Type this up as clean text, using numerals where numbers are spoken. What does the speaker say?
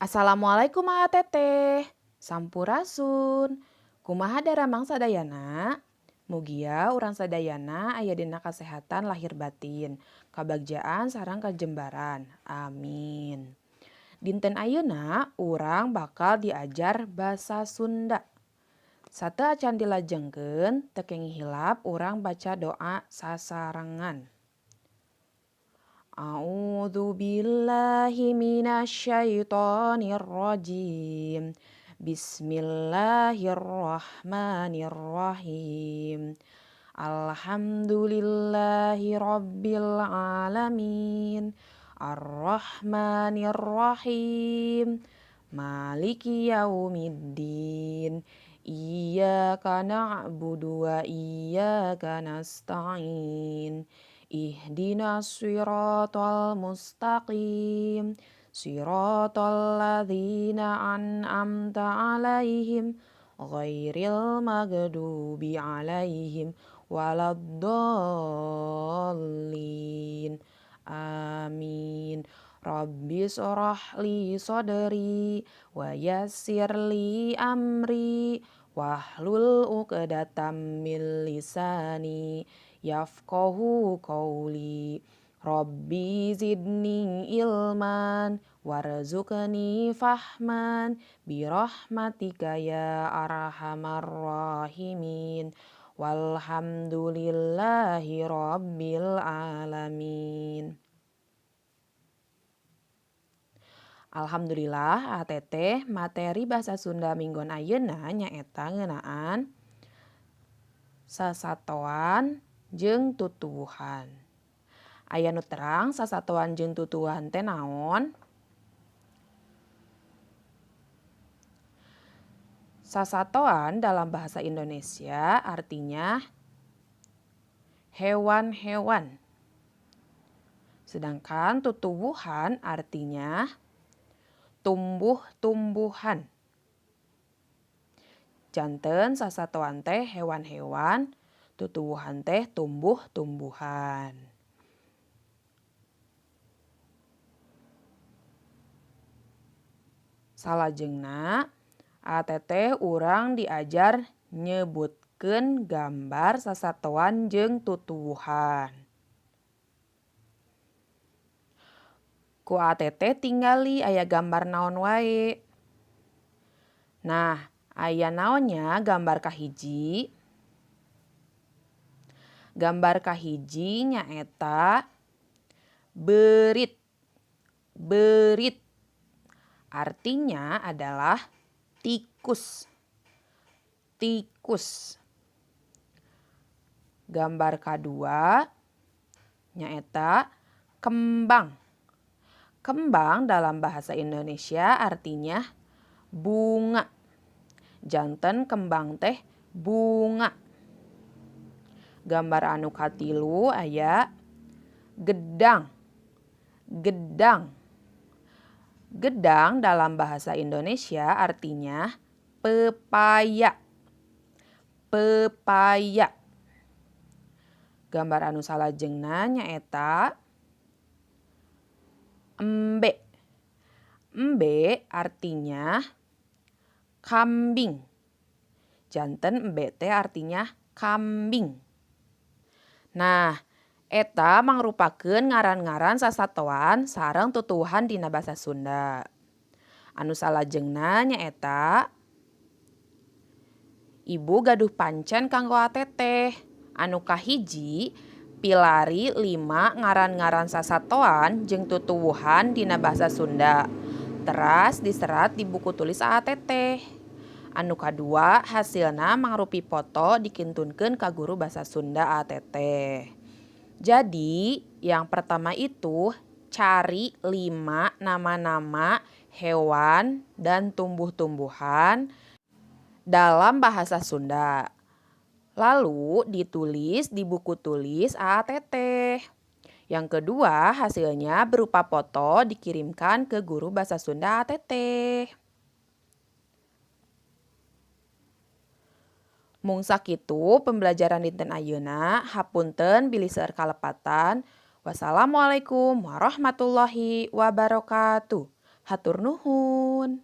Assalamualaikum Aa Teteh, Sampurasun. Kumaha daramang sadayana? Mugia urang sadayana aya dina kasehatan lahir batin, kabagjaan sareng kajembaran. Amin. Dinten ayeuna urang bakal diajar basa Sunda. Sateuacan dilajengkeun, teu kenging hilap urang baca doa sasarengan. A'udzu billahi minasyaitonir rajim. Bismillahirrahmanirrahim. Alhamdulillahi rabbil alamin. Arrahmanirrahim. Maliki yaumiddin. Iyyaka na'budu wa iyyaka nasta'in. Ihdinas siratal mustaqim. Siratal ladzina an'amta 'alaihim ghairil maghdubi 'alaihim waladdallin. Amin. Rabbi shrah li sadri wa yassir li amri wahlul 'uqdatam min lisani yafqahu qawli. Rabbi zidni ilman warzuqni fahman birahmatika ya arhamar rahimin. Walhamdulillahi rabbil alamin. Alhamdulillah ATT materi bahasa Sunda minggon ayeuna nyaeta ngeunaan sasatoan jeung tutuwuhan. Aya nu terang sasatoan jeung tutuwuhan teh naon? Sasatoan dalam bahasa Indonesia artinya hewan-hewan. Sedangkan tutuwuhan artinya tumbuh-tumbuhan. Janten sasatoan teh hewan-hewan, tutuwuhan teh tumbuh-tumbuhan. Salajengna ATT urang diajar nyebutkeun gambar sasatoan jeung tutuwuhan. Ku ATT tingali aya gambar naon wae. Nah, aya naonnya gambar kahiji? Gambar kahiji nyaeta beurit. Beurit artinya adalah tikus. Tikus. Gambar kadua nyaeta kembang. Kembang dalam bahasa Indonesia artinya bunga. Janten kembang teh bunga. Gambar anu katilu aya gedang. Gedang. Gedang dalam bahasa Indonesia artinya pepaya. Pepaya. Gambar anu salajengna nyaeta embe. Embe artinya kambing. Janten embe teh artinya kambing. Nah, eta mangrupakeun ngaran-ngaran sasatoan sareng tutuwuhan dina basa Sunda. Anu salajengna nyaeta Ibu gaduh pancen kanggo ateteh. Anu kahiji, pilari 5 ngaran-ngaran sasatoan jeung tutuwuhan dina basa Sunda. Teras diserat di buku tulis AATT. Anu kadua, hasilna mangrupi foto dikintunkeun ka guru basa Sunda AATT. Jadi, yang pertama itu cari 5 nama-nama hewan dan tumbuh-tumbuhan dalam bahasa Sunda. Lalu ditulis di buku tulis AATT. Yang kedua, hasilnya berupa foto dikirimkan ke guru bahasa Sunda ATT. Mung sakitu pembelajaran dinten ayeuna, hapunten bilih seueur kalepatan. Wassalamualaikum warahmatullahi wabarakatuh. Hatur nuhun.